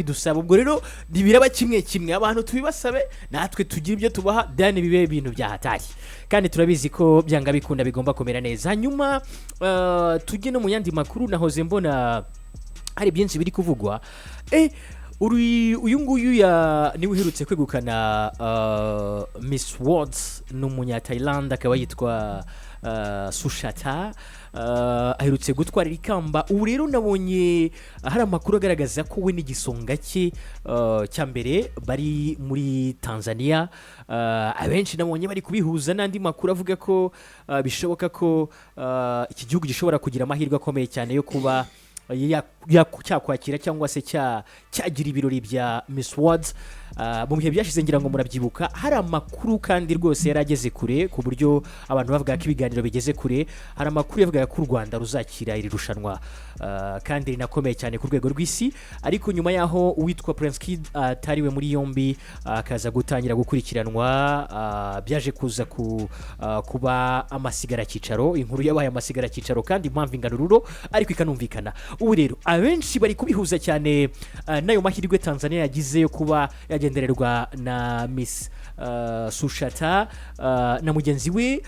Bidusaba ubwo rero ntibiraba kimwe kimwe, abantu tubibasabe, natwe tugire ibyo tubaha, dani bibe ibintu byahatari, kandi turabizi ko byanga bikunda bigomba kumera neza. Hanyuma tujye no mu yandi makuru. Nahoze mbona hari byinshi biri kuvugwa. Uyu nguyu ya niwe uherutse kwegukana Miss World, ni umunyatayilandi, akaba yitwa Suchata. Aherutse gutwara iri kamba. Ubu rero nabonye hari amakuru agaragaza ko we n'igisonga cye cya mbere bari muri Tanzania. Abenshi nabonye bari kubihuza n'andi makuru avuga ko bishoboka ko iki gihugu gishobora kugira amahirwe akomeye cyane yo kuba cyakwakira cyangwa se cyagira ibirori bya Miss World. Mu bihe byashize, ngira ngo murabyibuka, hari amakuru kandi rwose yari ageze kure, ku buryo abantu bavuga ko ibiganiro bigeze kure. Hari amakuru yavugaga ko u Rwanda ruzakira iri rushanwa, kandi rinakomeye cyane ku rwego rw'isi. Ariko nyuma y'aho uwitwa Prince Kid atariwe muri yombi, akaza gutangira gukurikiranwa, byaje kuza kuba amasigaracyicaro. Inkuru yabaye amasigaracyicaro, kandi impamvu ingana ururo, ariko ikanumvikana. Ubu rero abenshi bari kubihuza cyane n'ayo mahirwe Tanzania yagize yo kuba yagendererwa na Miss Suchata na mugenzi we.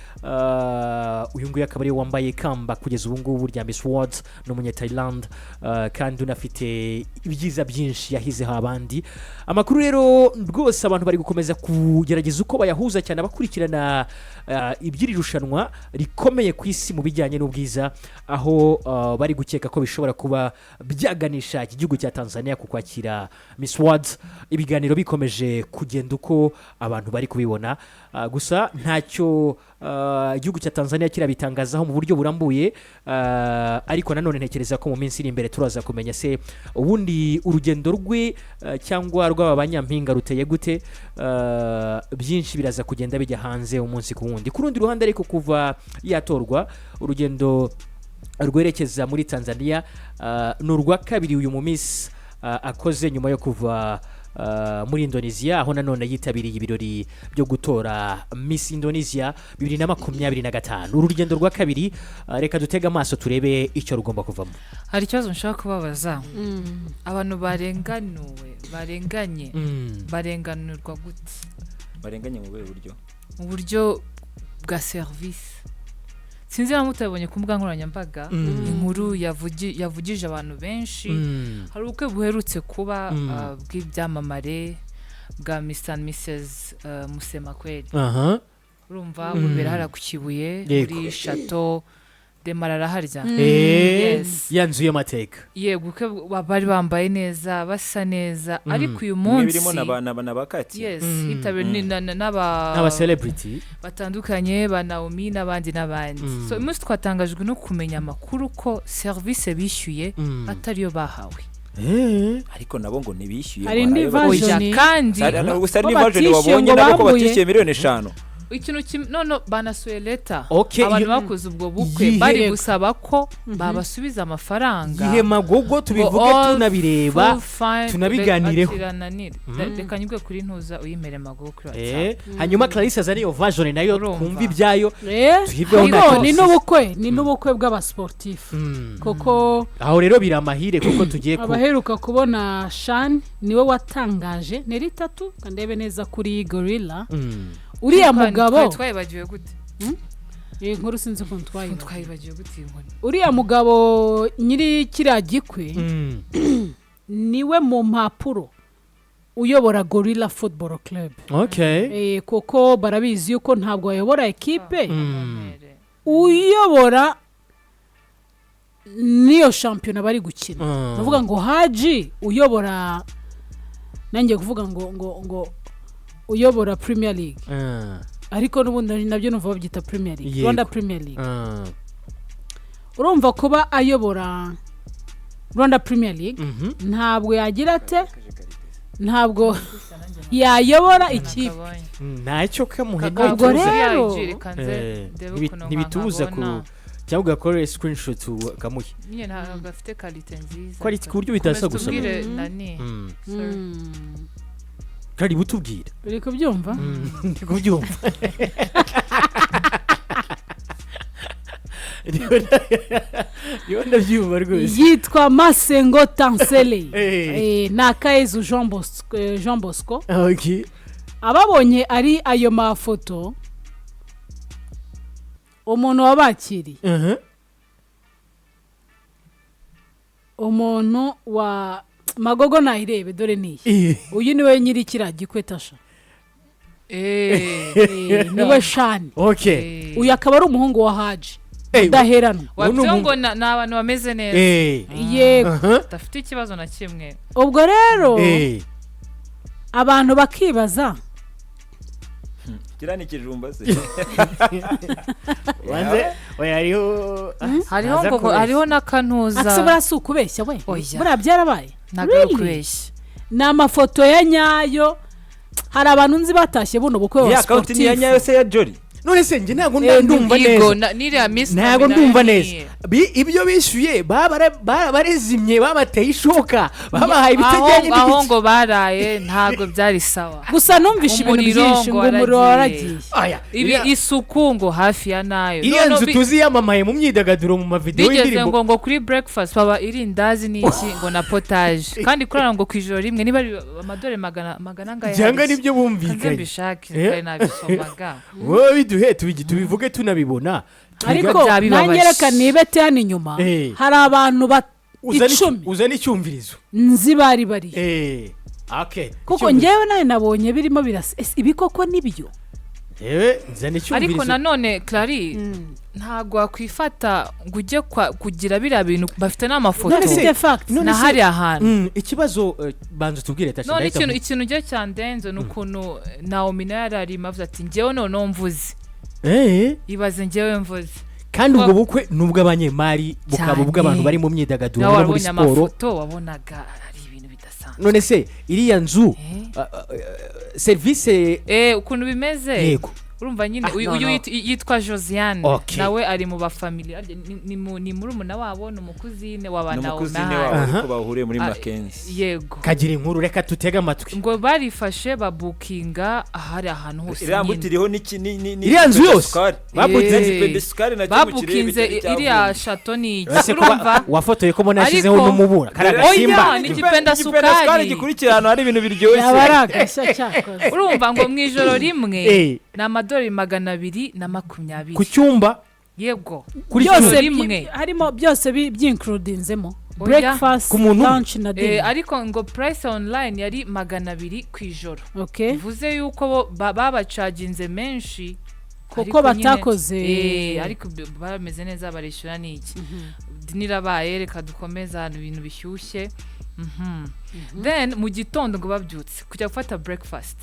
Uyu nguyu akaba ariwe wambaye ikamba kugeza ubu ngubu rya Miss World, ni umunyatayilandi, kandi unafite ibyiza byinshi yahizeho abandi. Amakuru rero rwose abantu bari gukomeza kugerageza uko bayahuza cyane, abakurikirana iby'iri rushanwa rikomeye ku isi mu bijyanye n'ubwiza, aho bari gukeka ko bishobora kuba byaganisha iki gihugu cya Tanzania ku kwakira Miss World. Ibiganiro bikomeje kugenda uko abantu bari kubibona. Gusa ntacyo igihugu cya Tanzania kirabitangazaho mu buryo burambuye. Ariko nanone ntekereza ko mu minsi iri imbere turaza kumenya se ubundi urugendo rwe cyangwa rw'aba banyampinga ruteye gute. Byinshi biraza kugenda bijya hanze umunsi ku wundi. Ku rundi ruhande ariko, kuva yatorwa, urugendo rwerekeza muri Tanzania ni urwa kabiri uyu mu Miss akoze, nyuma yo kuva muri Indonesia, aho nanone yitabiriye ibirori byo gutora Miss Indonesia 2025. Uru rugendo rwa kabiri, reka dutege amaso turebe icyo rugomba kuvamo. Hari ikibazo nshaka kubabaza: abantu barenganuwe, barenganye, barenganurwa gute? Barenganye mu buhe buryo? Mu buryo bwa serivisi. Sinzi niba mutabibonye ku mbuga nkoranyambaga, inkuru yavugije abantu benshi. Hari ubukwe buherutse kuba bw'ibyamamare bwa Mr and Mrs Musemakweli. Urumva, bubera hariya ku Kibuye, muri Chateau de Marara harya. Yes. Ya nzu y'amateka. Yego, ubukwe bari bambaye neza, basa neza, ariko uyu Bimwe munsi birimo na ba Kati. Yes, hitabiriwe n'aba n'aba celebrity batandukanye, ba Naomi n'abandi n'abandi. So uyu munsi twatangajwe no kumenya amakuru ko serivisi bishyuye atariyo bahawe. Ariko nabo ngo ntibishyuye, Hari ngo indi ayo version. Oya, kandi Gusa hari Bo n'i version batishyuye wabonye ngo nabo ko bambuye. batishyuye miliyoni 5. Ikintu kimwe none banasuye leta, abantu bakoze ubwo bukwe bari gusaba ko babasubiza amafaranga. Yihe magogo, tubivuge, Ngo all tunabireba, full fine- tunabiganireho. Akirananire. Reka nyibwe kuri ntuza uyimere magogo kuri WhatsApp. Hanyuma Clarisse azane iyo version nayo, Urumva. twumve ibyayo, tuyiveho. Ariko Ntacyo ni dusize. n'ubukwe bw'abasiporutifu, kuko Aho rero biri amahire, kuko tugiye ku abaheruka kubona Shani niwe watangaje neri itatu ndebe neza kuri Gorilla, uriya Twari- mugabo. twari twayibagiwe gute? Iyi nkuru sinzi ukuntu twayibagiwe. Twayibagiwe gute iyi nkoni? Uriya mugabo nyiri kiriya gikwe niwe mu mpapuro uyobora Gorilla Football Club. Kuko barabizi yuko ntabwo bayobora ekipe uyobora n'iyo shampiyona bari gukina. Ndavuga ngo Haji uyobora, nanjye kuvuga ngo uyobora Premier League, ariko n'ubundi nabyo numva babyita Premier League, Rwanda Premier League. Urumva, kuba ayobora Rwanda Premier League, ntabwo yagira ate, ntabwo yayobora ikipe. Ntacyo kamuhe. Ubwo ntibitubuza. rero- Ntibitubuza ku cyangwa ugakore screenshot ukamuhe. Nyine ntabwo gafite qualité nziza. Ko ari ku buryo bitasa Komeza gusoma. utubwire, nani. Sorry. Kari butubwira. Uri kubyumva? Ndi kubyumva. Niba ndabyumva rwose. Yitwa Masengo Tansele. Eh. Ni Akayezu Jean Bosco, Jean Bosco. Ababonye ari ayo mafoto, umuntu wabakiriye, umuntu wa Magogo, nayirebe dore niyi. Uyu niwe nyiri kiriya gikwe Tasha. Niwe Shani. Uyu akaba ari umuhungu wa Haji Udaheranwa. Wabyumva Ubu ni ngo ni abantu bameze neza, Yego. badafite ikibazo na kimwe. Ubwo rero abantu bakibaza. Kiriya ni ikijumba se? Wanze oya, hariho Hariho Ntaza ngo kubeshya. hariho n'akantuza. Akse buriya si ukubeshya we? Oya. Buriya byarabaye? Ntabwo ari Really? ukubeshya. Ni amafoto ya nyayo. Hari abantu nzi batashye buno bukwe Iriya wa account ni iya sportif. nyayo se ya Jolly? None se njye ntabwo ndumva Yego, neza. n'iriya Miss Ntabwo Kamina ndumva nayo neza. Ibyo bishyuye barezimye, babateye ishoka, babahaye ibitajyanye Aho n'ibiki. ngo baraye ntabwo byari sawa. Gusa numvishe ibintu Umuriro byinshi ngo ngo umuriro waragiye. waragiye. Aya, Ibi isuku ngo hafi ya nayo. iriya Noneho nzu tuzi yamamaye mu myidagaduro, mu mavidewo bigeze y'indirimbo. ngo kuri breakfast baba irindazi n'iki ngo na potage, kandi kurara ngo ku ijoro rimwe niba ari amadolari magana angahe. Cyangwa Hari nibyo kanze bumvikanye. mbishake. Eh? Kare nabisomaga. Wowe biduhe, tubivuge tunabibona. Ariko Byabibabaje. nanjye reka nibete hano inyuma. Hari abantu 10 Uzana icyumvirizo. nzi bari bariyo. Okay. Kuko Icyumvirizo. njyewe nawe nabonye birimo birasa. Ese ibi koko nibyo? Yewe, nzana Ariko icyumvirizo. nanone Clary, ntabwo wakwifata ngo ujye kugira biriya bintu bafite n'amafoto. None se- Mfite fact. None Na se- hariya hantu. Ikibazo, banza tubwire Tasha. None Ndahita ikintu ujya cyandenze ni ukuntu Naomi nawe yari arimo avuze ati: "Njyewe noneho mvuze." Ibaze, njyewe mvuze. Kandi ubwo bukwe ni ubw'abanyemari, bukaba Cyane. ubw'abantu bari mu myidagaduro Nawe no muri warabonye siporo. amafoto, wabonaga ari ibintu bidasanzwe. None se iriya nzu, serivisi? Ukuntu bimeze, urumva nyine Ah, uyu no, uyu no. yitwa Josiane. Nawe ari mu bafamili. Arya ni murumuna wabo, ni umukuzine wa ba Ni Naomi umukuzine ahari. wabo, ariko bahuriye muri Mackenzie. Yego. Kagira inkuru, reka tutege amatwi. Ngo barifashe babukinga ahari ahantu hose Iriya mbuto nyine. iriho n'iki Iriya nzu yose? sukari. Babukinze sukari nacyo mu kirere. Babukinze Cyari iriya cyavuye. château ni iki? Ese kuba Urumva wafotoye ko mbona yashyizeho Ariko- n'umubura kariya Oya, gasimba? ni igipenda Igipenda sukari sukari. gikurikira ahantu hari ibintu biryoshye. Yaba ari agashya cyakoze. Urumva ngo mu ijoro rimwe ni amadolari 220. Ku cyumba? Yego. Kuri Byose kimwe? Rimwe. harimo byose byincludinzemo Oya. breakfast, Ku muntu umwe? lunch na dinner. Ariko ngo price online yari 200 ku ijoro. Bivuze yuko bo babacaginze menshi Kuko ariko nyine- batakoze. Ariko bameze neza, barishyura n'iki nirabaye. Reka dukomeze ahantu ibintu bishyushye. Then mu gitondo ngo babyutse kujya gufata breakfast,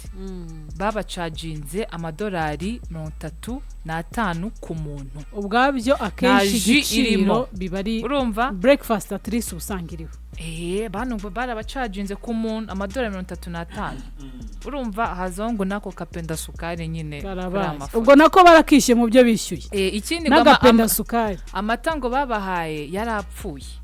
babacaginze amadolari 35 ku muntu. Ubwabyo akenshi Nta jus igiciro irimo. biba ari Urumva breakfast at least uba usanga iriho. Bano ngo barabacaginze ku muntu amadolari 35. Urumva hazaho ngo n'ako kapenda sukari nyine kuri aya Karabaye. mafoto. Ubwo nako barakishyuye mu byo bishyuye. Ikindi ngo N'agapenda sukari. amata ngo babahaye yarapfuye.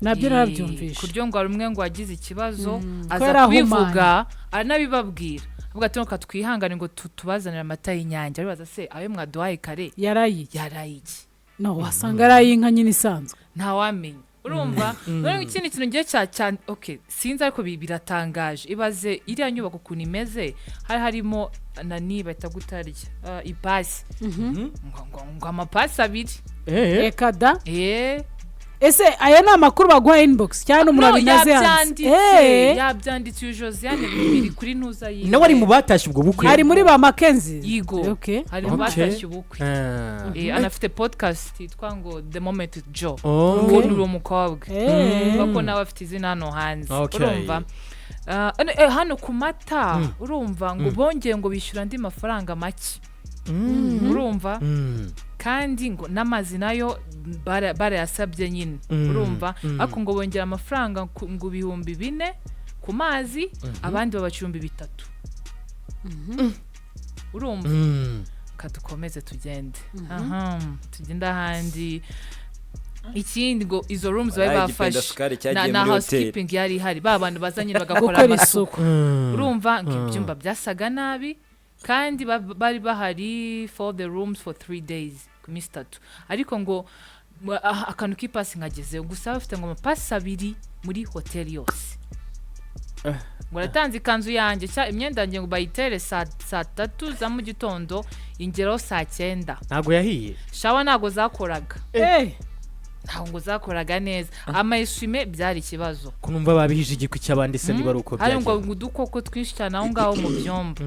Nabyo narabyumvishe. Kuryo ngo hari umwe ngo wagize ikibazo Ko aza yari ahumanye. kubivuga, aranabibabwira, avuga ati: "Reka twihangane ngo tubazanire amata y'Inyange." Aribaza se ayo mwaduhaye kare Yarayiye? Yarayiye? No wasanga ari ay'inka nyine isanzwe. Ntawamenya. Urumva noneho ikindi kintu ngiye cya cyane, okay, sinzi ariko biratangaje. Ibaze iriya nyubako ukuntu imeze, hari harimo nani bahita gutarya ipasi, ngo amapasi abiri. Reka da! Ese aya ni amakuru baguha inbox cyangwa umuntu No, abinaze hanze? yabyanditse. Yabyanditse uyu Josiane, biri kuri ntuza yiwe. Nawe ari mu batashye ubwo bukwe? Ari muri ba Mackenzie. Yigo. Hari mu batashye ubukwe. Anafite podcast yitwa ngo The Moment with Joe. Uwo ni uwo mukobwa. Urumva ko nawe afite izina hano hanze. Urumva hano ku mata, urumva ngo bongeye ngo bishyura andi mafaranga make. Urumva kandi ngo n'amazi nayo barayasabye nyine. Urumva ariko ngo bongera amafaranga ngo 4000 ku mazi, abandi babaca 3000. Urumva kadukomeze tugende. Aha, tugende ahandi. Ikindi ngo izo rooms bari Wallahi, igipenda bafashe sukari na, cyagiye na muri hoteli. housekeeping yari ihari, ba bantu baza nyine bagakora Gukora amasuku. isuku. Urumva ngo ibyumba byasaga nabi kandi bari bahari for the rooms for 3 days. Ku minsi 3, ariko ngo akantu k'ipasi nkagezeyo gusa, bafite ngo amapasi 2 muri hoteli yose. Ngo natanze ikanzu yanjye cya imyenda yanjye ngo bayitere saa 3 za mu gitondo, ingeraho saa 9. Ntabwo yahiye. Shower ntabwo zakoraga, ntabwo ngo zakoraga neza, ama essuie-main byari ikibazo. Ko numva babihije igikwi cy'abandi se, niba ari uko Hari ngo byagenze? udukoko twinshi cyane aho ngaho mu byumba.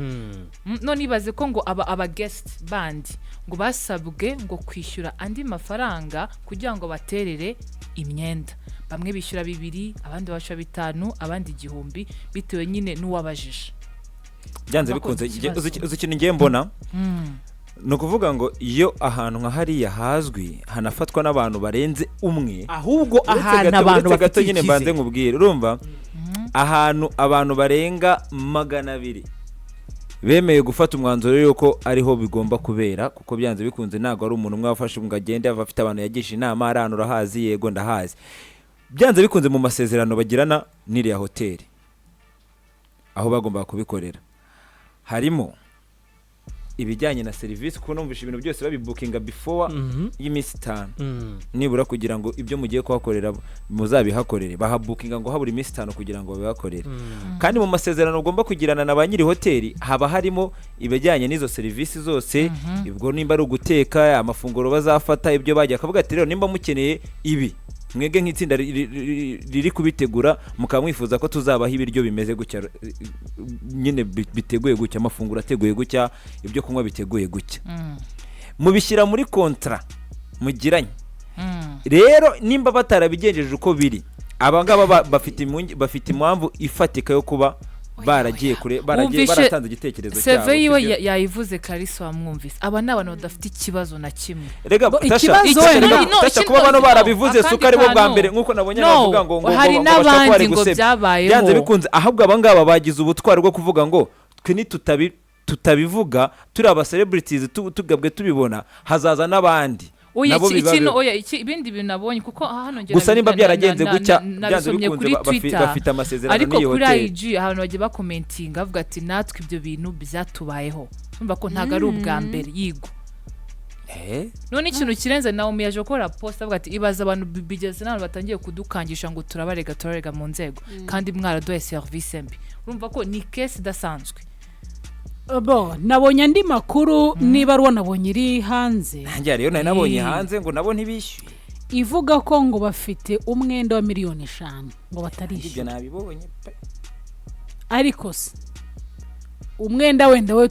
None ibaze ko ngo aba guest bandi ngo basabwe ngo kwishyura andi mafaranga kugira ngo baterere imyenda. Bamwe bishyura 2000, abandi bashyura 500, abandi 1000, bitewe nyine n'uwabajije. Byanze Bakoze bikunze ikibazo. Uzi ikintu ngiye mbona? Ni ukuvuga ngo iyo ahantu nka hariya hazwi, hanafatwa n'abantu barenze umwe. Ahubwo Uretse ahantu gato, abantu uretse gato bafite nyine mbanze icyizere. nkubwire. Urumva, ahantu abantu barenga 200 bemeye gufata umwanzuro y'uko ariho bigomba kubera, kuko byanze bikunze ntabwo ari umuntu umwe wafashe ngo agende, ava afite abantu yagisha inama. Ari ahantu urahazi? Yego, ndahazi. Byanze bikunze mu masezerano bagirana n'iriya hoteli aho bagombaga kubikorera harimo ibijyanye na serivisi, kuko numvishe ibintu byose babibukinga before y'iminsi 5 nibura, kugira ngo ibyo mugiye kuhakorera muzabihakorere. Bahabukinga ngo habura iminsi 5 kugira ngo babihakorere. Kandi mu masezerano ugomba kugirana na ba nyiri hoteli haba harimo ibijyanye n'izo serivisi zose. Ubwo nimba ari uguteka amafunguro bazafata, ibyo bajya akavuga ati: "Rero nimba mukeneye ibi, mwebwe nk'itsinda riri kubitegura, mukaba mwifuza ko tuzabaha ibiryo bimeze gutya, nyine biteguye gutya, amafunguro ateguye gutya, ibyo kunywa biteguye gutya," mubishyira muri contrat mugiranye. Rero nimba batarabigenjeje uko biri, aba ngaba bafite impamvu ifatika yo kuba baragiye kure, baragiye Wumvishe baratanze igitekerezo cyabo, seve yiwe sibyo? Yayivuze Clarisse, wamwumvise. Aba ni abantu badafite ikibazo na kimwe. Rega Bo, Tasha, ikibazo Tasha, wenda- rega, No, Tasha, kuba bano no, barabivuze si uko ari bo bwa akandi mbere, nk'uko nabonye No, bavuga ngo hari ngo bashobora kuba bari n'abandi ngo gusebya. byabayeho. Byanze bikunze ahubwo aba ngaba bagize ubutwari bwo kuvuga ngo twe tutabivuga turi aba celebrities, tugabwe tubibona, hazaza n'abandi Oya, nabo ikintu bibabeho. oya, ibindi bintu nabonye, kuko hano njye Gusa nimba byaragenze gutya, byanze nabisomye bikunze kuri Twitter, bafite amasezerano ariko n'iyi kuri hoteli. IG ahantu bagiye bakomentinga bavuga ati: "Natwe ibyo bintu byatubayeho." Urumva ko ntabwo ari ubwa mbere yigo. None ikintu kirenze, Naomi yaje gukora post avuga ati: "Ibaza abantu bigeze n'abantu batangiye kudukangisha ngo turabarega, turarega mu nzego, kandi mwaraduhaye serivisi mbi." Urumva ko ni case idasanzwe. Bo, nabonye andi makuru, niba ari uwo nabonye iri hanze. Nanjye rero nari nabonye hanze ngo nabo ntibishyuye. Ivuga ko ngo bafite umwenda wa miliyoni 5 ngo Ibyo batarishyura. nabibonye pe. Ariko se umwenda wenda we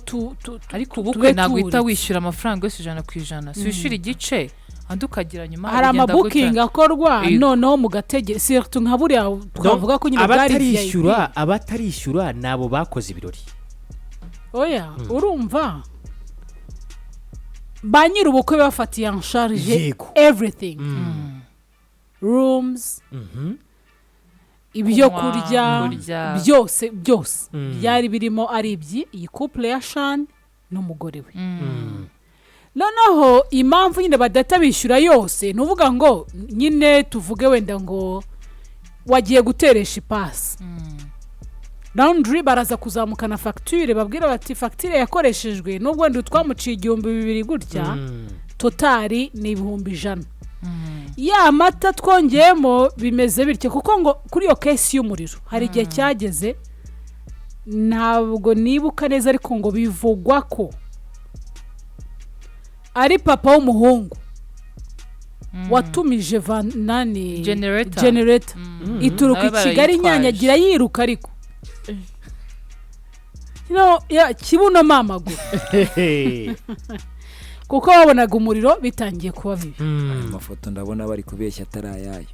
Ariko ubukwe tube ntabwo uhita tuwuretse. wishyura amafaranga yose 100%. Si wishyura igice, andi ukagira nyuma. Hari bigenda gutya. ama booking akorwa. Yego. Noneho mugatege surtout nka buriya twavuga ko nyine bwari VIP. Abatarishyura ni abo bakoze ibirori. Oya, urumva ba nyiri ubukwe bafatiye en charge everything, rooms, ibyo Kunywa, kurya, kurya. byose byose byari birimo ari ibyi iyi couple ya Shani n'umugore we. Noneho impamvu nyine badahita bishyura yose, ni uvuga ngo nyine tuvuge wenda ngo wagiye guteresha ipasi, laundry baraza kuzamukana fagitire, babwira bati: "Fagitire yakoreshejwe, nubwo wenda twamuciye 2000 gutya, total ni 100,000, ya mata twongeyemo bimeze bityo." Kuko ngo kuri iyo case y'umuriro hari igihe cyageze, ntabwo nibuka neza, ariko ngo bivugwa ko ari papa w'umuhungu watumije nani Generator. Generator ituruka Nawe i Kigali, barayitwaje. inyanyagira yiruka, ariko no, ya, kibuno mamaguru, kuko babonaga umuriro bitangiye kuba bibi. Amafoto ndabona bari kubeshya atari ayayo.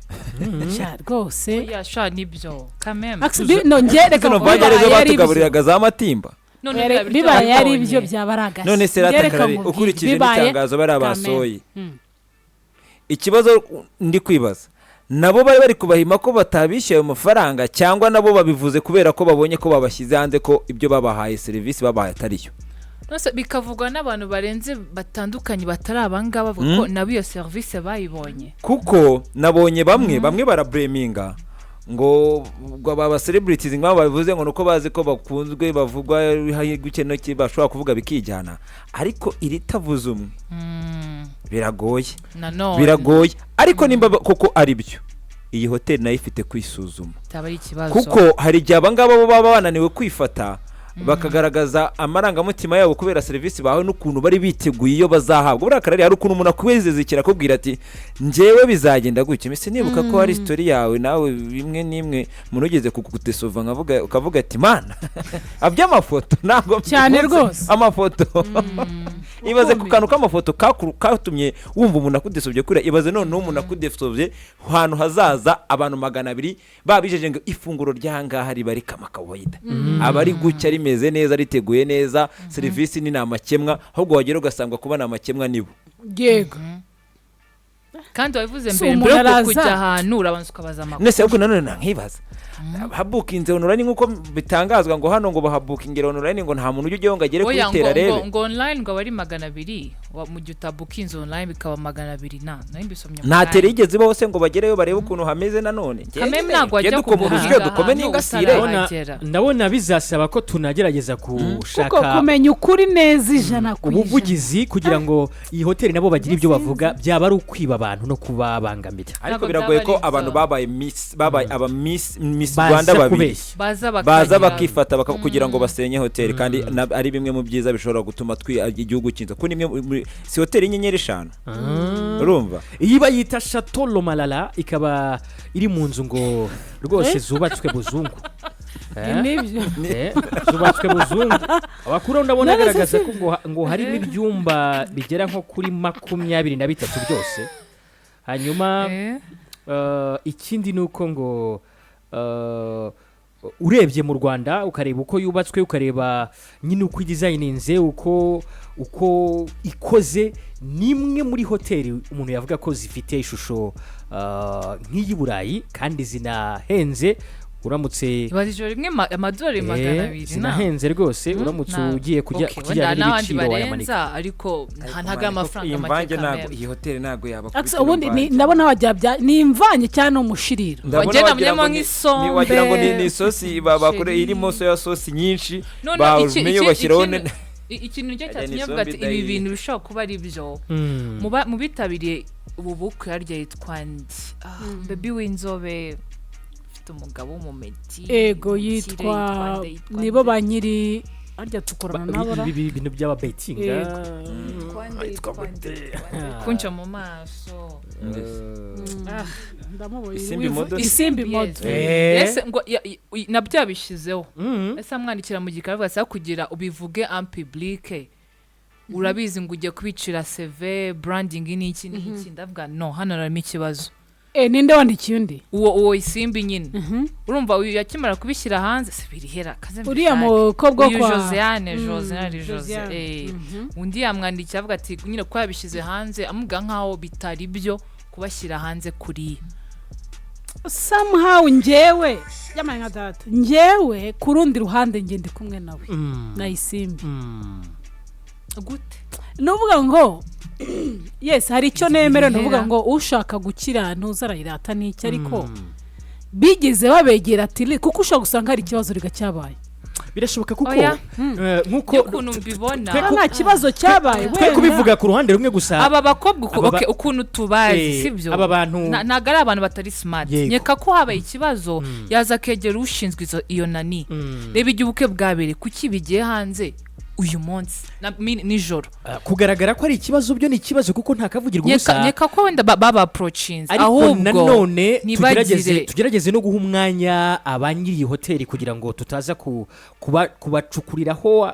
Sha, rwose. Oya sha, nibyo kameme. No, njye reka Zino bibaye vage arizo ari ibyo. batugaburiraga za matimba. None biriya biryo Bibaye ari babibonye. ibyo byaba ari agashya. None se Njye reka rata, nkubwire, ukurikije bibaye n'itangazo bariya kameme. basohoye, ikibazo ndi kwibaza, nabo bari kubahima ko batabishyuye ayo mafaranga, cyangwa nabo babivuze kubera ko babonye ko babashyize hanze, ko ibyo babahaye, serivisi babahaye atariyo? None bikavugwa n'abantu barenze batandukanye batari abangaba, bavuga ko nabo iyo serivisi bayibonye. Kuko nabonye bamwe barabureminga ngo aba celebrities nk'abo babivuze ngo nuko bazi ko bakunzwe, bavugwa gutya no ki, bashobora kuvuga bikijyana, ariko iritavuze umwe. Biragoye. Nanone Biragoye, ariko nimba koko ari byo, iyi hoteli nayo ifite kwisuzuma, byaba ari ikibazo, kuko hari igihe abangaba bo baba bananiwe kwifata, bakagaragaza amarangamutima yabo kubera serivisi bahawe n'ukuntu bari biteguye iyo bazahabwa. Buriya karari hari ukuntu umuntu akwizeza ikintu, akubwira ati: "Njyewe bizagenda gutya." Mbese nibuka ko hari story yawe nawe bimwe n'imwe umuntu ugeze kugudesova, nkavuga, ukavuga ati: "Mana, aby'amafoto ntabwo Cyane mbikunze." rwose. Amafoto, ibaze ku kantu k'amafoto katumye wumva umuntu akudesobye kuriya. Ibaze noneho umuntu akudesobye ahantu hazaza abantu 200, babijeje ngo ifunguro ry'ahangaha riba rikama kawaida, aba ari gucya, rimeze neza, riteguye neza, serivisi ni amakemwa, ahubwo wagera ugasanga kuba ni amakemwa nibo. Yego. Kandi wabivuze Si mbere, umuntu mbere yo araza. kujya ahantu urabanza ukabaza amakuru. Nese ahubwo nanone nankibaza, habukinze online nk'uko bitangazwa ngo hano ngo bahabukingira online, ngo nta muntu ujya ujyayo ngo agere Oya, kuri tera ngo, arebe? ngo online ngo aba ari 200, mu gihe utabukinze online bikaba 200 na nari mbisomye mu Nta kanya. tere yigeze ibaho se ngo bagereyo barebe ukuntu hameze nanone? Kameme, ntabwo wajya Ngende dukoma kubuhinga urusyo, dukome ahantu n'ingasire. utarahagera. Ndabona bizasaba ko tunagerageza gushaka Kuko kumenya ukuri neza 100%. ubuvugizi kugira ngo iyi hoteli nabo bagire ibyo bavuga. Byaba ari ukwiba abantu no kubabangamira. Ariko Ntabwo biragoye byaba ko ari abantu byo. babaye miss, babaye aba miss Baza Rwanda babiri kubeshya. Baza baza bakifata kugira ngo basenye hoteli, kandi ari bimwe mu byiza bishobora gutuma igihugu kinza, kuko ni imwe si hoteli y'inyenyeri 5, urumva? Iyi bayita Chateau Lomalala, ikaba iri mu nzu ngo rwose zubatswe buzungu. Eh? Nibyo. Zubatswe buzungu. Abakuru ndabona None se agaragaza ko ngo harimo ibyumba bigera nko kuri 23 byose. Hanyuma ikindi ni uko ngo urebye mu Rwanda, ukareba uko yubatswe, ukareba nyine uko idesigninze, uko ikoze, ni imwe muri hoteli umuntu yavuga ko zifite ishusho nk'iy'i Burayi, kandi zinahenze uramutse Ibaze ijoro rimwe amadolari 200 na zinahenze rwose, uramutse ugiye kujya Okay, ku kijyanye wenda n'abandi n'ibiciro wayamanika. barenza, ariko ntabwo ari amafaranga Iyi make. mvange ntabwo Kameme. iyi hoteli ntabwo yaba Akse, ubundi ndabona wajya bya ni imvange cyangwa ni umushiriro? Ndabona Wagenda wagira ngo munyemo nk'isombe, wagira ngo ni isosi bakore umuceri. Irimo soya sauce nyinshi, Noneho bamenye bashyiraho ikintu nicyo Ajya cyatumye ni avuga ati isombe ibi idahiye. bintu bishobora kuba ari byo. Mu bitabiriye ubu bukwe, harya yitwa ndi baby w'inzobe ufite umugabo w'umumeti, Ego. umukire, Yitwa nde, yitwa nibo nde? ba nyiri harya tukorana nabo ra. Ibi bintu by'ababetinga. Yego. Yitwa nde, yitwa nde, yitwa nde? Kunca mu maso. Ndamubonye. Isimbi Model? Isimbi Yes. Model. Ese ngo nabyo yabishyizeho? Ese amwandikira mu gikari avuga ati: "Aho kugira ubivuge en public, urabizi ngo ugiye kubicira CV, branding n'iki n'iki." Ndavuga no hano harimo ikibazo. Ninde wandikiye undi? Uwo Isimbi nyine, urumva uyu yakimara kubishyira hanze se birihera kaze Uriya mbishake. mukobwa Uyu kwa Josiane, Josiane, Jose. Josiane. Undi yamwandikiye avuga ati nyine ko yabishyize hanze, amubwira nkaho bitari byo kubashyira hanze kuriya. Somehow njyewe yamaye nka data, njyewe ku rundi ruhande njye ndi kumwe nawe na Isimbi. Gute? Ni uvuga ngo yes, hari icyo nemera, ni uvuga Birihera. ngo ushaka gukira ntuzarayirata n'icyo, ariko bigeze babegera ati kuko ushobora gusanga hari ikibazo rigacyabaye. Birashoboka kuko Oya. nk'uko Y'ukuntu mbibona. Nta kibazo cyabaye twe wenda. kubivuga ku ruhande rumwe gusa. Aba bakobwa okay, ukuntu tubazi, sibyo? Aba bantu Ntabwo ari abantu batari smart. Yego. Nkeka ko habaye ikibazo, yaza akegera ushinzwe iyo nani. Reba igihe ubukwe bwabereye, kuki bigiye hanze uyu munsi nijoro? Kugaragara ko ari ikibazo byo ni ikibazo, kuko nta kavugirwa ubusa. Nkeka ko wenda baba-approachinze Ariko ahubwo nanone ntibagire tugerageze no guha umwanya aba nyiri iyi hoteli kugira ngo tutaza kubacukuriraho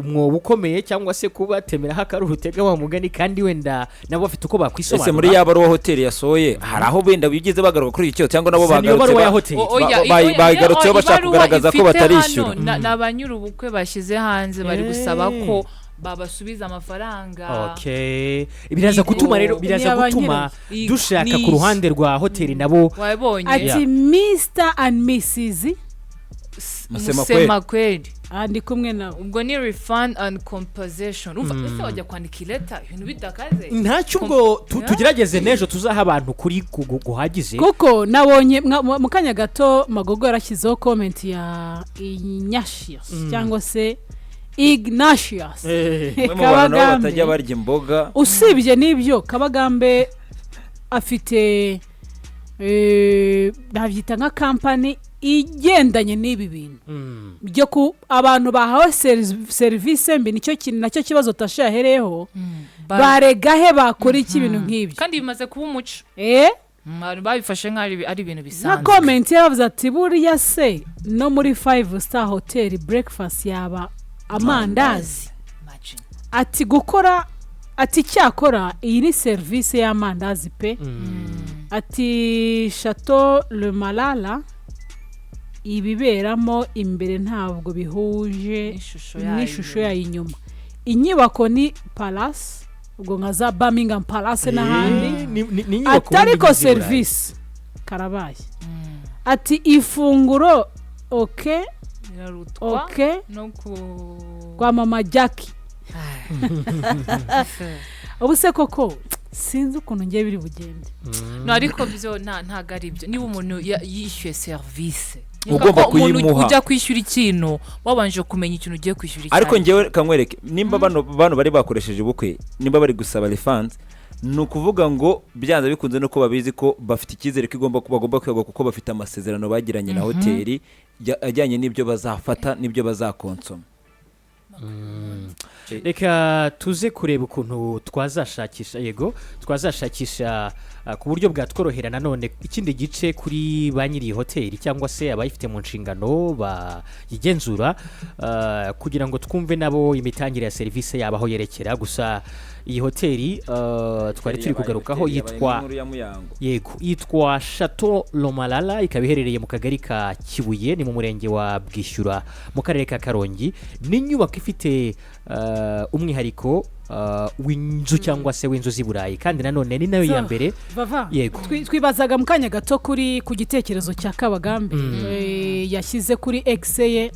umwobo ukomeye cyangwa se kubatemeraho akari urutega wa mugani, kandi wenda nabo bafite uko bakwisobanura. Ese muri ya baruwa hoteli yasohoye hari aho wenda bigeze bagaruka kuri iki kibazo, cyangwa nabo Si niyo bagarutse baruwa ya hoteli. Oya, oya, bayigarutseho oya, bashaka ibaruwa kugaragaza ko ifite batarishyura? hano, ni ba nyir'ubukwe bashyize hanze, bari gusaba ko babasubiza amafaranga. Okay, biraza gutuma rero biraza Ni gutuma Yego. dushaka ku ruhande rwa hoteli nabo. Wabonye? Ati Mr and Mrs Musema. Musema kweli. Ah, ndi kumwe nawe. Ubwo ni refund and compensation. Umva, ese wajya kwandika ileta ibintu bidakaze? Ntacyo, ubwo Yeah. tugerageze n'ejo tuzaha abantu kuri guhagize. Kuko nabonye mu kanya gato Magogo yarashyizeho comment ya Inyashios cyangwa se Ignatius Umwe mu bantu nabo Kabagambe. batajya barya imboga. Usibye n'ibyo, Kabagambe afite nabyita nka kampani igendanye n'ibi bintu byo ku abantu bahawe serivisi mbi. Nicyo kintu nacyo kibazo Tasha yahereyeho: barega he, bakora iki, ibintu nk'ibyo. Kandi bimaze kuba umuco. Abantu babifashe nk'aho ari ibintu Nka bisanzwe. comment yaravuze ati: "Buriya se no muri five star hotel breakfast yaba amandazi?" Imagine. Ati gukora, ati cyakora iyi ni serivisi y'amandazi pe. Ati Chateau Le Marara, ibiberamo imbere ntabwo bihuje n'ishusho yayo. N'ishusho yayo inyuma. Inyubako ni palace, ubwo nka za Birmingham Palace n'ahandi. Ni inyubako Ati ariko ubundi z'i Burayi. Serivisi karabaye. Ati ifunguro okay. Birarutwa Okay. no ku Kwa mama Jackie. Ubu se koko sinzi ukuntu ngiye biri bugende. No, ariko byo ntabwo ari byo. Niba umuntu yishyuye serivisi, Ugomba ko umuntu kuyimuha. ujya kwishyura ikintu wabanje kumenya ikintu ugiye kwishyura icyo Ariko ari cyo. ngewe kankwereke, nimba bano bari bakoresheje ubukwe, nimba bari gusaba refund, ni ukuvuga ngo byanze bikunze nuko babizi ko bafite icyizere ko igomba bagomba kwegwa, kuko bafite amasezerano bagiranye na hoteli ajyanye n'ibyo bazafata n'ibyo bazakonsoma. Reka tuze kureba ukuntu twazashakisha, yego, twazashakisha ku buryo bwatworohera nanone ikindi gice kuri ba nyiri iyi hoteli cyangwa se abayifite mu nshingano bayigenzura, kugira ngo twumve nabo imitangire ya serivisi yabo aho yerekera. Gusa iyi hoteli twari turi kugarukaho yitwa Inkuru ya Muyango. Yego, yitwa Chateau Le Marara, ikaba iherereye mu kagari ka Kibuye, ni mu murenge wa Bwishyura, mu karere ka Karongi. Ni inyubako ifite umwihariko w'inzu cyangwa se w'inzu z'i Burayi, kandi nanone ni nayo ya mbere. Vava. Yego. Twibazaga mu kanya gato kuri ku gitekerezo cya Kabagambe yashyize kuri X ye.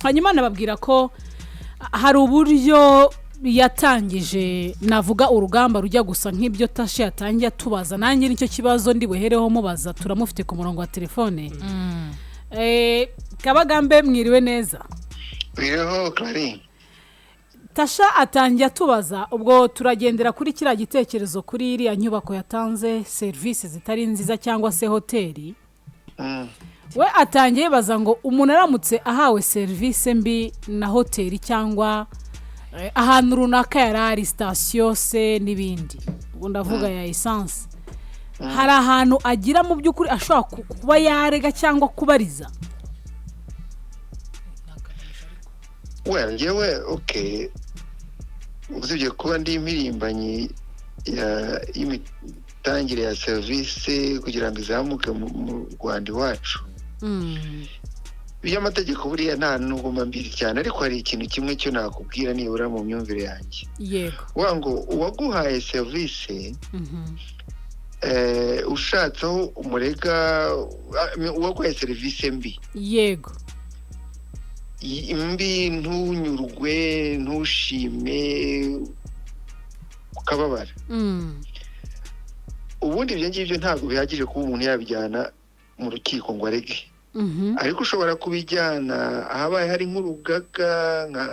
Hanyuma nababwira ko hari uburyo yatangije, navuga urugamba rujya gusa nk'ibyo Tashe yatangiye atubaza. Nanjye nicyo kibazo ndi buhereho mubaza. Turamufite ku murongo wa telefone. Kabagambe, mwiriwe neza? Biriho, Clary. Tasha atangiye atubaza, ubwo turagendera kuri kiriya gitekerezo kuri iriya nyubako yatanze serivisi zitari nziza cyangwa se hoteli. We atangiye yibaza ngo umuntu aramutse ahawe serivisi mbi na hoteli cyangwa ahantu runaka yari ari, sitasiyo se n'ibindi, ubwo ndavuga ya esanse, hari ahantu agira mu by'ukuri ashobora kuba yarega cyangwa kubariza? Well, njyewe, okay, usibye kuba ndi impirimbanyi y'imitangire ya serivisi kugira ngo izamuke mu Rwanda iwacu, iby'amategeko buriya nta nubwo mba mbizi cyane, ariko hari ikintu kimwe cyo nakubwira nibura mu myumvire yanjye. Uvuga ngo uwaguhaye serivisi, ushatse aho umurega, uwaguhaye serivisi mbi, mbi, ntunyurwe, ntushime, ukababara, ubundi ibyo ngibyo ntabwo bihagije kuba umuntu yabijyana mu rukiko ngo arege. Ariko ushobora kubijyana ahabaye hari nk'urugaga, nka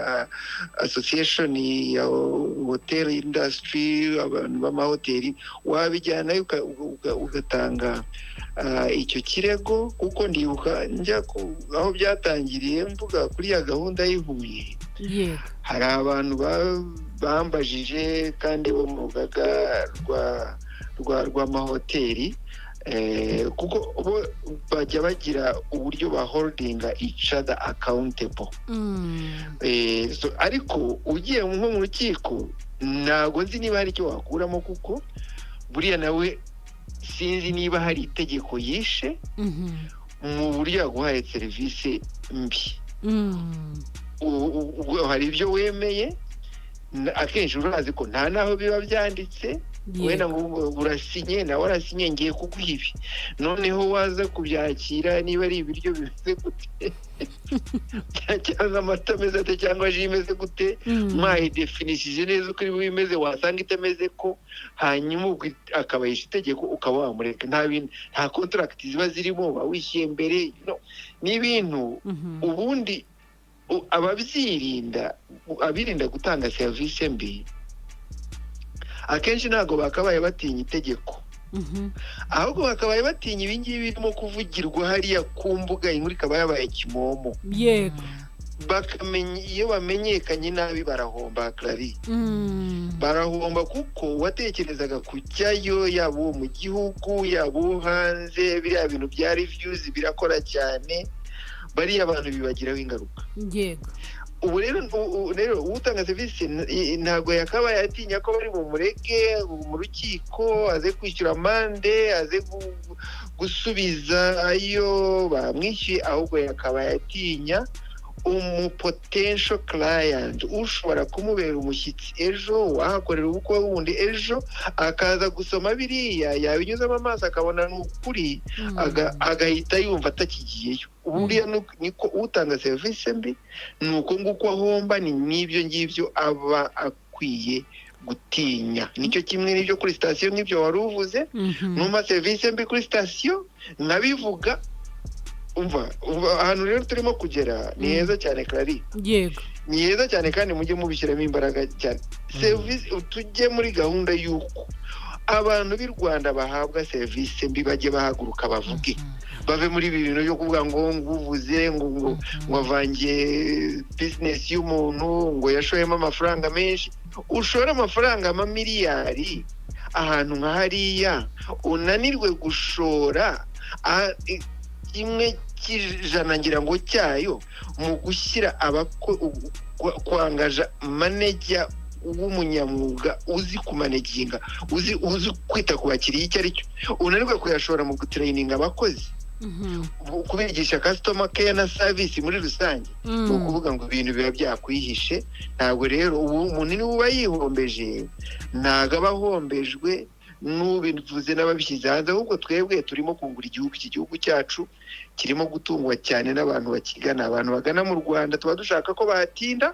association ya hotel industry, abantu b'amahoteli, wabijyanayo ugatanga icyo kirego. Kuko ndibuka njya aho byatangiriye mvuga kuri ya gahunda y'i Huye, hari abantu bambajije kandi bo mu rugaga rw'amahoteli, kuko bo bajya bagira uburyo ba holdinga each other accountable. So, ariko ugiye nko mu rukiko, ntabwo nzi niba hari icyo wakuramo, kuko buriya nawe sinzi niba hari itegeko yishe mu buryo yaguhaye serivisi mbi. Ubwo hari ibyo wemeye, akenshi urazi ko nta n'aho biba byanditse. Wenda ngo urasinye, nawe arasinye, ngiye kuguha ibi, noneho waza kubyakira, niba ari ibiryo bimeze gute cyangwa amata ameze ate cyangwa ji imeze gute, mwayidefinishije neza uko iri imeze, wasanga itameze ko, hanyuma ubwo akabayisha itegeko, ukaba wamureka. Nta bintu, nta contract ziba zirimo, uba wishyuye mbere. No, ni ibintu ubundi Ababyirinda, abirinda gutanga serivisi mbi, akenshi ntabwo bakabaye batinya itegeko, ahubwo bakabaye batinya ibingibi birimo kuvugirwa hariya ku mbuga, inkuru ikaba yabaye kimomo. Bakamenya iyo bamenyekanye nabi barahomba, Clary. Barahomba kuko uwatekerezaga kujyayo, yaba uwo mu gihugu, yaba uwo hanze, biriya bintu bya reviews birakora cyane, bariya bantu bibagiraho ingaruka. Ubu rero rero utanga serivisi ntabwo yakabaye atinya ko bari bumurege mu rukiko, aze kwishyura amande, aze gusubiza ayo bamwishyuye, ahubwo yakabaye atinya umu potential client ushobora kumubera umushyitsi ejo, wahakorera ubukwe wundi ejo, akaza gusoma biriya, yabinyuzamo amaso akabona ni ukuri, agahita yumva atakigiyeyo. Buriya niko utanga serivisi mbi, ni uko nguko ahomba, ni n'ibyo ngibyo aba akwiye gutinya. Nicyo kimwe n'ibyo kuri sitasiyo, nk'ibyo wari uvuze. Numa serivisi mbi kuri sitasiyo nkabivuga, umva ahantu rero turimo kugera ni heza cyane, Clary. Ni heza cyane, kandi mujye mubishyiramo imbaraga cyane. Serivisi, tujye muri gahunda y'uko abantu b'i Rwanda bahabwa serivisi mbi bajye bahaguruka bavuge, bave muri ibi bintu byo kuvuga ngo nguvuze ngo avangiye bizinesi y'umuntu, ngo yashoyemo amafaranga menshi. Ushore amafaranga amamiliyari ahantu nka hariya, unanirwe gushora 1% ngira ngo cyayo mu gushyira kwangaja manager w'umunyamwuga uzi kumanaginga, uzi kwita ku bakiriya icyo ari cyo, unanirwe kuyashora mu gutraininga abakozi, kubigisha customer care na service muri rusange, ni ukuvuga ngo ibintu biba byakwihishe. Ntabwo rero ubu umuntu niwe uba yihombeje, ntabwo aba ahombejwe n'ubivuze n'ababishyize hanze, ahubwo twebwe turimo kungura igihugu. Iki gihugu cyacu kirimo gutungwa cyane n'abantu bakigana. Abantu bagana mu Rwanda tuba dushaka ko bahatinda,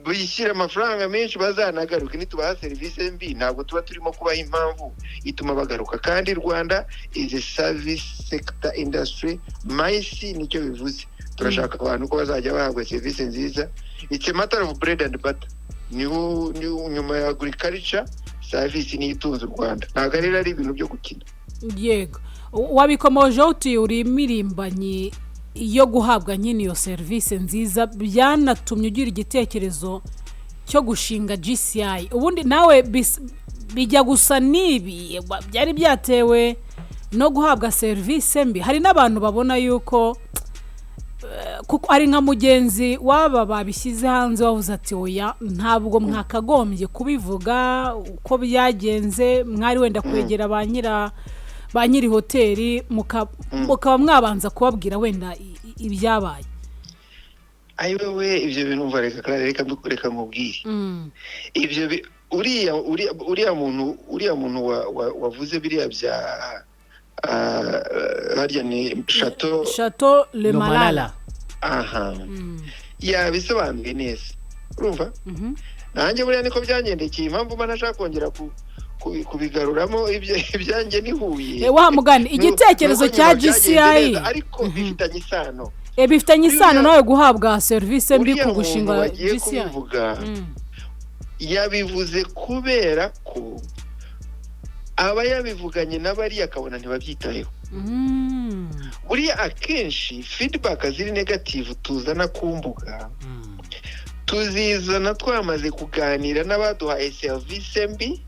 bishyira amafaranga menshi, bazanagaruke. Nitubaha serivisi mbi, ntabwo tuba turimo kubaha impamvu ituma bagaruka. Kandi Rwanda is a service sector industry, MICE nicyo bivuze. Turashaka abantu ko bazajya bahabwa serivisi nziza. It's a matter of bread and butter. Niho nyuma ya agriculture, service niyo itunze u Rwanda. Ntabwo rero ari ibintu byo gukina. Yego, wabikomojeho uti uri imirimbanyi yo guhabwa nyine iyo serivisi nziza, byanatumye ugira igitekerezo cyo gushinga GCI. Ubundi nawe bijya gusa n'ibi, byari byatewe no guhabwa serivisi mbi. Hari n'abantu babona yuko kuko ari nka mugenzi w'aba babishyize hanze wavuze ati: "Oya, ntabwo mwakagombye kubivuga uko byagenze, mwari wenda kwegera ba nyiri hoteli, mukaba mwabanza kubabwira wenda ibyabaye." Ayiwewe, ibyo bintu, umva, reka Clara, reka nkubwire. Ibyo uriya muntu wavuze biriya bya harya ni Chateau Chateau Le Malala. Aha, yabisobanuye neza, urumva? Nanjye buriya niko byangendekeye. Impamvu mba ntashaka kongera kubigaruramo ibyanjye nihuye. Wa mugani, igitekerezo nuko cya nyuma byagenze GCI neza, ariko bifitanye isano. Bifitanye isano nawe guhabwa serivisi mbi Uriya ku muntu gushinga wagiye GCI. kubivuga, yabivuze kubera ko aba yabivuganye n'abariya akabona ntibabyitayeho. Buriya akenshi feedback ziri negative tuzana ku mbuga, tuzizana twamaze kuganira n'abaduhaye serivisi mbi,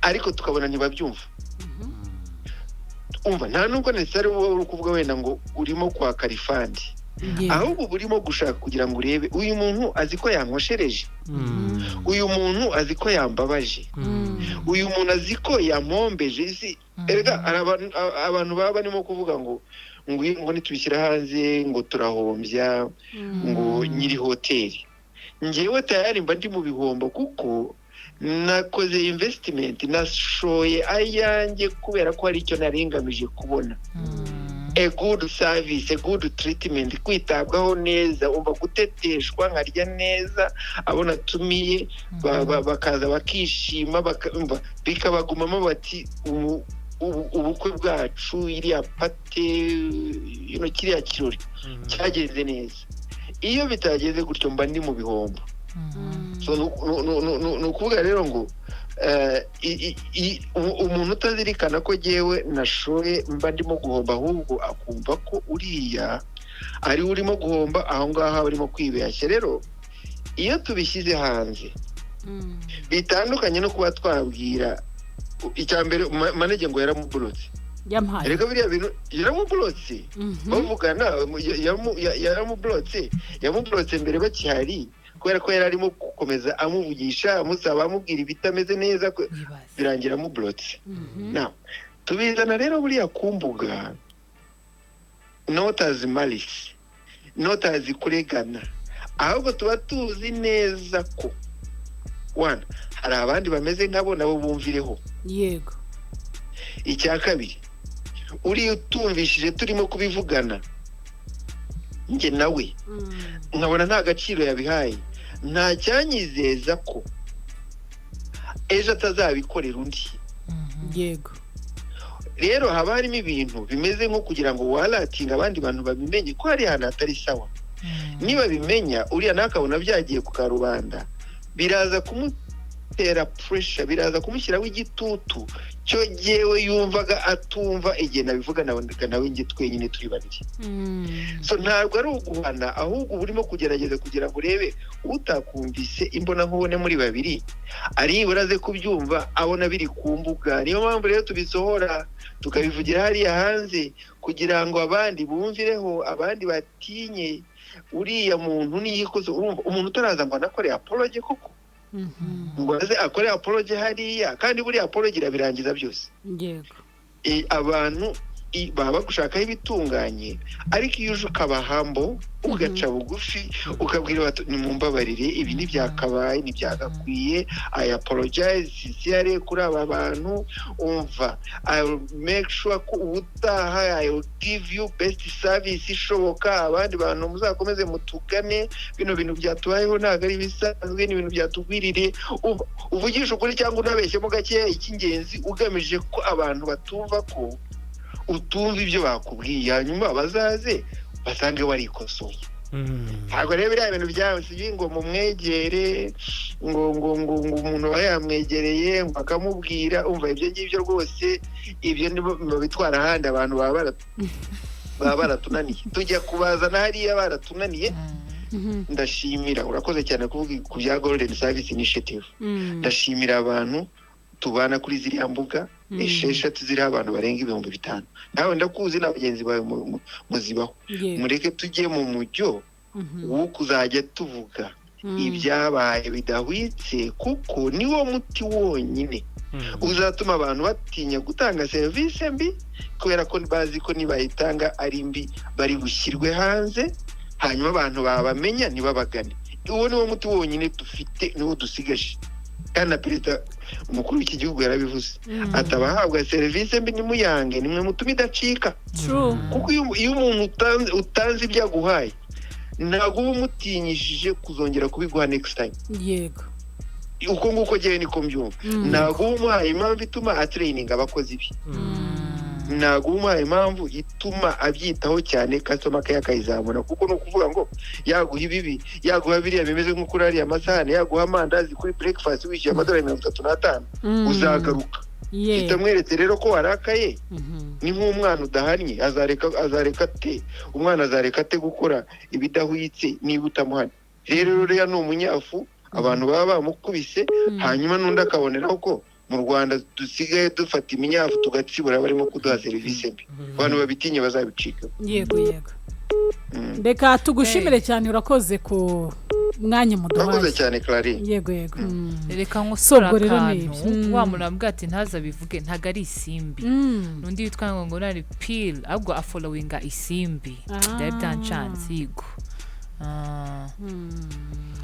ariko tukabona ntibabyumva. Umva, nta nubwo necessary wowe uri kuvuga wenda ngo urimo kwaka refund, ahubwo uba urimo gushaka kugira ngo urebe: uyu muntu azi ko yankoshereje, uyu muntu azi ko yambabaje, uyu muntu azi ko yampombeje isi. Erega hari abantu baba barimo kuvuga ngo nitubishyira hanze ngo turahombya ngo nyiri hoteli. Ngewe tayari mba ndi mu bihombo kuko nakoze investment, nashoye ayanjye kubera ko hari icyo nari ngamije kubona: a good service, a good treatment, kwitabwaho neza, umva, guteteshwa, nkarya neza, abo natumiye bakaza bakishima, umva, bikabagumamo bati ubukwe bwacu, iriya party, kiriya kirori cyagenze neza. Iyo bitageze gutyo mba ndi mu bihombo. So, ni ukuvuga rero ngo umuntu utazirikana ko jyewe nashoye mba ndimo guhomba, ahubwo akumva ko uriya ari we urimo guhomba, aho ngaho aba arimo kwibeshya. Rero iyo tubishyize hanze bitandukanye no kuba twabwira. Icya mbere, manager ngo yaramuburotse. Yamuhaye. Erega biriya bintu yaramuburotse. Bavugana yaramuburotse, yamuburotse mbere bakihari, kubera ko yari arimo gukomeza amuvugisha, amusaba, amubwira ibitameze neza, Wibaze. birangira amuburotse. Now, tubizana rero buriya ku mbuga, not as malice, not as kuregana, ahubwo tuba tuzi neza ko one, hari abandi bameze nkabo nabo bumvireho. Icya kabiri, uriya utumvishije turimo kubivugana njye nawe, nkabona nta gaciro yabihaye, nta cyanyizeza ko ejo atazabikorera undi. Rero haba harimo ibintu bimeze nko kugira ngo waratinga abandi bantu babimenye ko hari ahantu hatari sawa. Niba bimenya uriya nawe akabona byagiye ku karubanda, biraza kumutera pressure, biraza kumushyiraho igitutu cyo jyewe yumvaga atumva igihe nabivuga nawe njye twenyine turi babiri. So ntabwo ari uguhana, ahubwo uba urimo kugerageza kugira ngo urebe utakumvise imbonankubone muri babiri aribura aze kubyumva abona biri ku mbuga. Niyo mpamvu rero tubisohora, tukabivugira hariya hanze, kugira ngo abandi bumvireho, abandi batinye uriya muntu niyikoze. Urumva umuntu utaraza ngo anakore apology koko, ngo aze akore apology hariya, kandi buriya apology irabirangiza byose. Abantu baba bagushakaho ibitunganye, ariko iyo uje ukaba humble, ugaca bugufi, ukabwira bati nimumbabarire, ibi ntibyakabaye, ntibyagakwiye, I apologize sincerely kuri aba bantu, umva, I will make sure ko ubutaha I will give you best service ishoboka, abandi bantu muzakomeze mutugane, bino bintu byatubayeho ntabwo ari ibisanzwe, ni ibintu byatugwiririye. Umva, uvugisha ukuri cyangwa unabeshyemo gakeya, icy'ingenzi ugamije ko abantu batumva ko utumva ibyo bakubwiye, hanyuma bazaze basange warikosoye. Ntabwo rero biriya bintu byawe si ngo mumwegere, ngo umuntu aba yamwegereye ngo akamubwira, umva, ibyo ngibyo rwose ibyo nibo babitwara ahandi. Abantu baba baratunaniye, tujya kubazana hariya baratunaniye. Ndashimira, urakoze cyane kuvuga ku bya Golden Service Initiative. Ndashimira abantu tubana kuri ziriya mbuga 6 ziriho abantu barenga 5000. Nawe ndakuzi na bagenzi bawe muzibaho. Mureke tujye mu mujyo wo kuzajya tuvuga ibyabaye bidahwitse, kuko niwo muti wonyine uzatuma abantu batinya gutanga serivisi mbi, kubera ko bazi ko nibayitanga ari mbi bari bushyirwe hanze, hanyuma abantu babamenya ntibabagane. Uwo niwo muti wonyine dufite, niwo dusigaje. Kandi na perezida umukuru w'iki gihugu yarabivuze, ati abahabwa serivisi mbi nimuyange, nimwe mutuma idacika. Kuko iyo umuntu utanze ibyo aguhaye, ntabwo uba umutinyishije kuzongera kubiguha next time. Uko nguko njyewe niko mbyumva. Ntabwo uba umuhaye impamvu ituma atraininga abakozi be, ntabwo uba umuhaye impamvu ituma abyitaho cyane, customer care akayizamura, kuko ni ukuvuga ngo yaguha ibibi, yaguha biriya bimeze nko kuri ariya masahani, yaguha amandazi kuri breakfast wishyuye amadolari 35, uzagaruka. Kitamweretse rero ko warakaye, ni nk'umwana udahannye, azareka ate? Umwana azareka ate gukora ibidahwitse niba utamuhannye? Rero ruriya ni umunyafu abantu baba bamukubise, hanyuma n'undi akaboneraho ko mu Rwanda dusigaye dufata iminyafu tugatsibura barimo kuduha serivisi mbi. Abantu babitinye bazabicika. Yego. Reka tugushimire cyane, urakoze ku mwanya Urakoze muduhaye. cyane, Clarine. Yego. Reka nkosore So, ubwo rero ni akantu. ibyo. Wa muntu wambwira ati ntazabivuge, ntabwo ari Isimbi. N'undi witwa ngo nari pil, ahubwo afollowinga Isimbi. Byari byancanze, yego.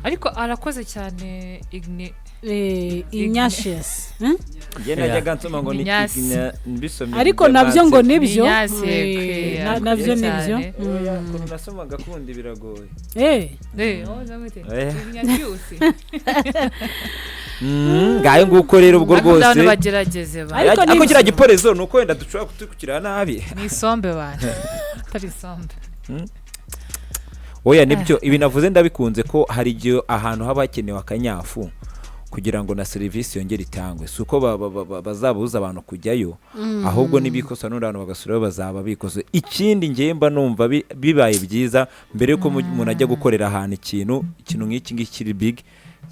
Ariko arakoze cyane Igne. Ignatius. Njye najyaga nsoma ngo ni Inyasi. Mbisomye Ariko nabyo ngo nibyo. Inyasi, Nabyo arakoze nibyo. cyane. Oya, ukuntu nasomaga kundi biragoye. Oh, zamute. Eh. Ignatius. Ngayo nguko rero ubwo Ariko rwose. abantu bagerageze ba. Ariko Ariko nibyo. kiriya giporezo ni uko wenda dushobora kutukira nabi. Ni isombe bantu. Atari isombe. Oya, nibyo, ibi navuze ndabikunze, ko hari igihe ahantu haba hakenewe akanyafu kugira ngo na serivisi yongere itangwe. Si uko bazabuza abantu kujyayo, ahubwo nibikosa n'undi abantu bagasurayo bazaba bikoze. Ikindi, ngewe mba numva bibaye byiza mbere y'uko umuntu ajya gukorera ahantu ikintu nk'iki ngiki kiri big,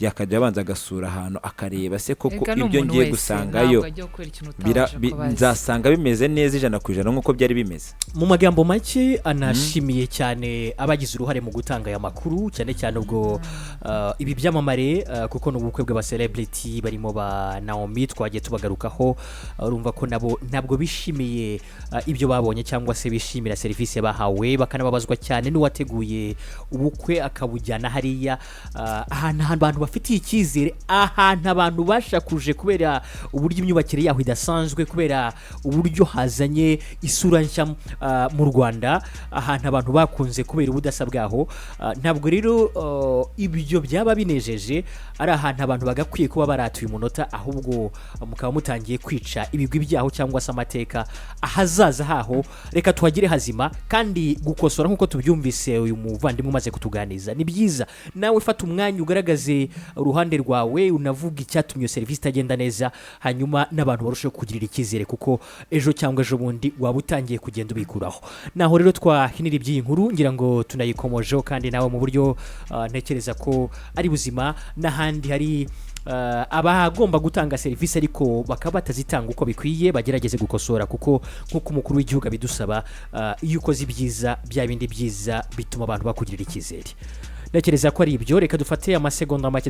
yakajya abanza agasura ahantu, akareba se koko Erega ni ibyo umuntu ngiye wese, gusangayo ntabwo ajya gukora ikintu utabanje kubaza. nzasanga bimeze neza 100% nk'uko byari bimeze. Mu magambo make, anashimiye cyane abagize uruhare mu gutanga aya makuru, cyane cyane ubwo ibi byamamare, kuko ni ubukwe bw'aba celebrity barimo ba Naomi twagiye tubagarukaho. Urumva ko nabo ntabwo bishimiye ibyo babonye cyangwa se bishimira serivisi bahawe, bakanababazwa cyane n'uwateguye ubukwe akabujyana hariya, ahantu abantu bafitiye icyizere, ahantu abantu bashakuje kubera uburyo imyubakire yaho idasanzwe, kubera uburyo hazanye isura nshya mu Rwanda, ahantu abantu bakunze kubera ubudasa bwaho. Ntabwo rero ibyo byaba binejeje, ari ahantu abantu bagakwiye kuba baratuye umunota, ahubwo mukaba mutangiye kwica ibigwi byaho cyangwa se amateka ahazaza haho. Reka tuhagire hazima. Kandi gukosora nk'uko tubyumvise uyu muvandimwe umaze kutuganiza ni byiza. Nawe fata umwanya ugaragaze uruhande rwawe, unavuga icyatumye iyo serivisi itagenda neza, hanyuma n'abantu barusheho kugirira icyizere, kuko ejo cyangwa ejo bundi waba utangiye kugenda ubikuraho. Naho rero twahinira iby'iyi nkuru, ngira ngo tunayikomojeho, kandi nawe mu buryo ntekereza ko ari buzima n'ahandi hari abagomba gutanga serivisi ariko bakaba batazitanga uko bikwiye, bagerageze gukosora, kuko nk'uko umukuru w'igihugu abidusaba, iyo ukoze ibyiza, bya bindi byiza bituma abantu bakugirira icyizere. Ntekereza ko ari ibyo. Reka dufate amasegonda make.